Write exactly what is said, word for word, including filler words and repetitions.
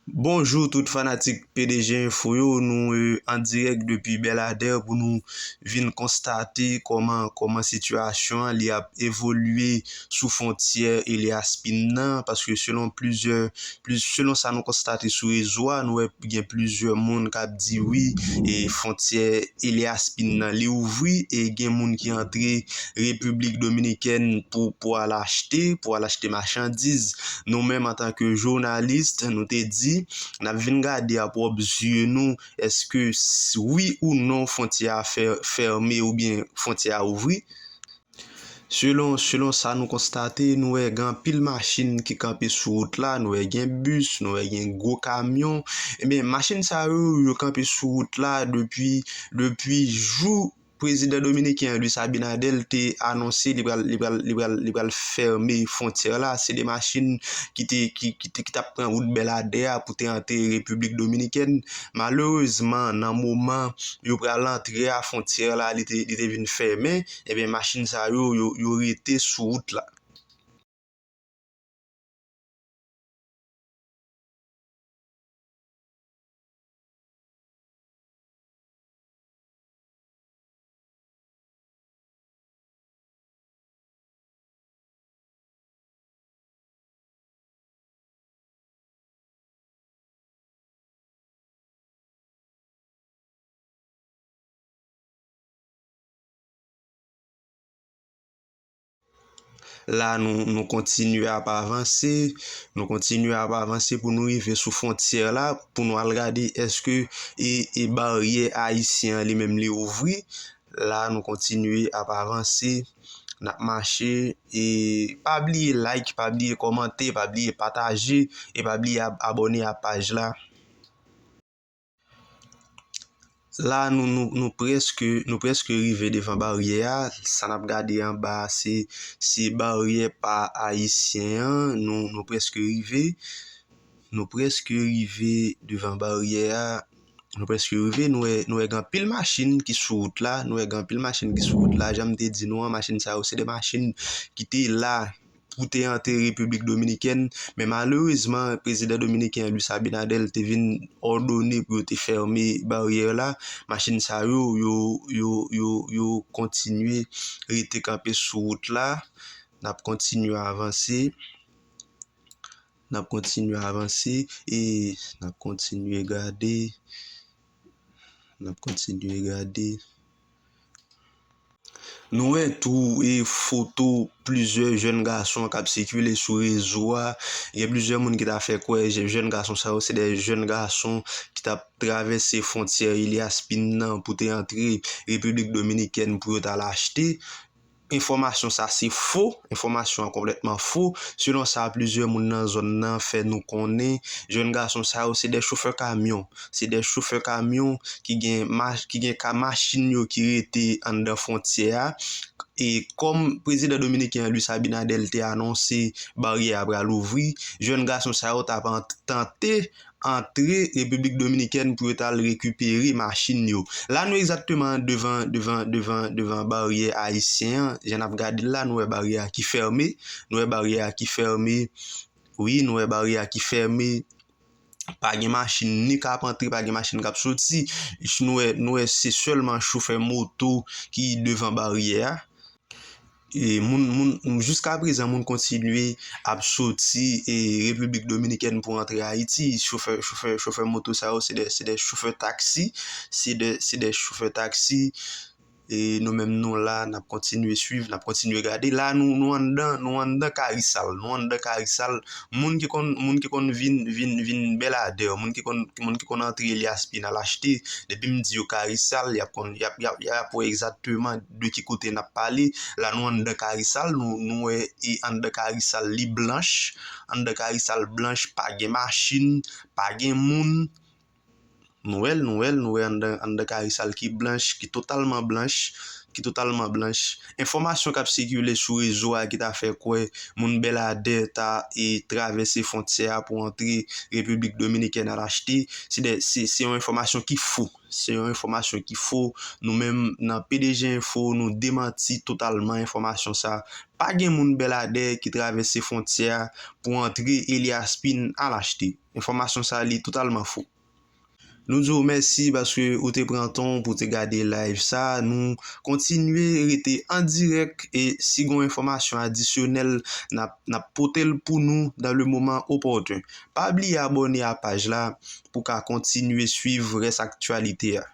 Bonjou tout fanatik P D G Info yo, nou, e, an dirèk depi Bèladè pou nou vin konstate kòman, kòman sitiyasyon an li ap evolye sou fwontyè Elias Pin nan, paske selon plizyè, pliz-, selon sa nou konstate sou rezo a, nou wè gen plizyè moun k ap di wi, e fwontyè Elias Pin nan li ouvri, e gen moun ki antre Repiblik Dominikèn pou, pou al achte, pou al achte machandiz. Nou menm antanke jounalis, nou te di, n ap vin gade a pwòp zye nou, èske s-, wi ou non fwontyè a fè-, fèmen oubyen fwontyè a ouvri. Selon, selon sa nou konstate, nou wè gen anpil machin ki kanpe sou wout la, nou wè gen bis, nou wè gen gwo kamyon. Ebyen, machin sa yo, yo kanpe sou wout la depi, depi jou prezidan dominiken an, Luis Abinader, te anonse li pral, li pral, li pral, li pral fèmen fwontyè la. Se de machin ki te, ki, ki te, ki t ap pran wout Bèladè a pou te antre Repiblik Dominikèn. Malerezman, nan moman yo pral antre a, fwontyè la, li te, li te vin fèmen, ebyen, machin sa yo, yo, yo rete sou wout la. La, nou, nou kontinye ap avanse, nou kontinye ap avanse pou nou rive sou fwontyè la, pou nou al gade èske e, e baryè ayisyen an li menm li ouvri. La, nou kontinye ap avanse, n ap mache, e pa bliye like, pa bliye kòmante, pa bliye pataje, e pa bliye ab-, abòne a paj la. La, nou, nou, nou prèske, nou prèske rive devan baryè a. Sa n ap gade anba a, se, se baryè pa ayisyen an. Nou, nou prèske rive. Nou prèske rive devan baryè a. Nou prèske rive. Nou wè, nou wè gen anpil machin ki sou wout la. Nou wè gen anpil machin ki sou wout la. Jan m te di nou an, machin sa yo, se de machin ki te la pou te antre Repiblik Dominikèn, men malerezman, prezidan dominiken an, Luis Abinader, te vin òdone pou yo te fèmen baryè la. Machin sa yo, yo, yo, yo, yo kontinye rete kanpe sou wout la. N ap kontinye avanse. N ap kontinye avanse e n ap kontinye gade. N ap kontinye gade. Nou wè tou e foto plizyè jèn gason k ap sikile sou rezo a. Gen plizyè moun ki ta fè kwè jè-, jèn gason sa yo se de jèn gason ki t ap travèse fwontyè Elias Pin nan pou te antre Repiblik Dominikèn pou yo t al achte. Enfòmasyon sa se fo, enfòmasyon an konplètman fo. Selon sa plizyè moun nan zòn nan fè nou konnen, jèn gason sa yo se de chofè kamyon. Se de chofè kamyon ki gen mach-, ki gen ka machin yo ki rete anndan fwontyè a. E kòm prezidan dominiken an, Luis Abinader, te anonse baryè a pral ouvri, jèn gason sa yo t ap an-, tante antre Repiblik Dominikèn pou yo t al rekipere machin yo. La, nou egzakteman devan, devan, devan, devan baryè ayisyen an. Jan n ap gade l la, nou wè baryè a ki fèmen. Nou wè baryè a ki fèmen. Wi, nou wè baryè a ki fèmen. Pa gen machin ni k ap antre, pa gen machin k ap soti. Nou wè, nou wè se sèlman chofè moto ki devan baryè a. E moun, moun, jiska prezan, moun kontinye ap soti, e, Repiblik Dominikèn pou antre Ayiti. Chofè, chofè, chofè moto sa yo, se de, se de chofè taksi. Se de, se de chofè taksi. E nou menm nou la, n ap kontinye swiv, n ap kontinye gade. La, nou, nou anndan, nou anndan Karisal. Nou anndan Karisal. Moun ki konn, moun ki konn vin, vin, vin Bèladè, moun ki konn, moun ki konn antre Elias Pin al achte, depi m di yo Karisal, y ap konn, y ap, y ap, y ap wè egzakteman de ki kote n ap pale. La, nou anndan Karisal, nou, nou wè e anndan Karisal li blanch. Anndan Karisal blanch, pa gen machin, pa gen moun. Nou wè l, nou wè l, nou wè anndan, anndan Karisal ki blanch, ki totalman blanch. ki totalman blanch. Enfòmasyon k ap sikile sou rezo a ki ta fè kwè moun Bèladè ta e travèse fwontyè a pou antre Repiblik Dominikèn al achte, se de, se, se yon enfòmasyon ki fo. Se yon enfòmasyon ki fo. Nou menm nan P D G Info, nou demanti totalman enfòmasyon sa. Pa gen moun Bèladè ki travèse fwontyè a pou antre Elias Pin al achte. Enfòmasyon sa li totalman fo. Nou di w mèsi paske ou te pran tan w pou te gade live sa. Nou kontinye rete an dirèk e si gon enfòmasyon adisyonèl, n ap, n ap pote l pou nou dans le moment opportun. Pa bliye abòne a paj la pou ka kontinye swiv rès aktyalite a.